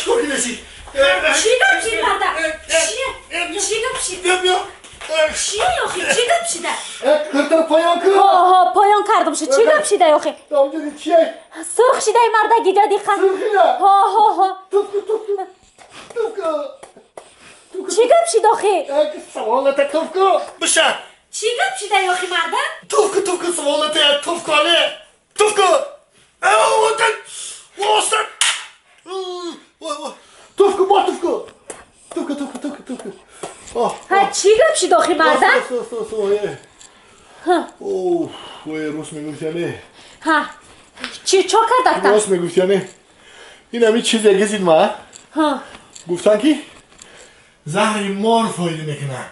Чикор кидаси? Чӣ гап шид, марда? Чӣ гап шид? Биё, биё. Чие охи? Чӣ гап шида? Киртар поён кун. Ҳо, поён кардам шу. Чӣ гап шида охи? Дамҷуди чие? Сурх шидай, марда, гиҷа диққат. Сурхида? Ҳо, ҳо, ҳо. Туфку, туфку. Туфку. Чӣ гап шид охи? Саволата туфку. Биша. Чӣ гап шидай охи, марда? Туфку, туфку, саволата туфку, але. Туфку. Оста. Туфку, бо туфку. Туфку, туфку, туфку, туфку. Ҳа, чӣ гап шид охи, марда? Оф, ой, рост мегуфт, яъне. Ҳа, чӣ чо кардакта? Рост мегуфт, яъне. Ин ҳами чизе гизид ма. Гуфтан ки заҳри мор фоида мекунад.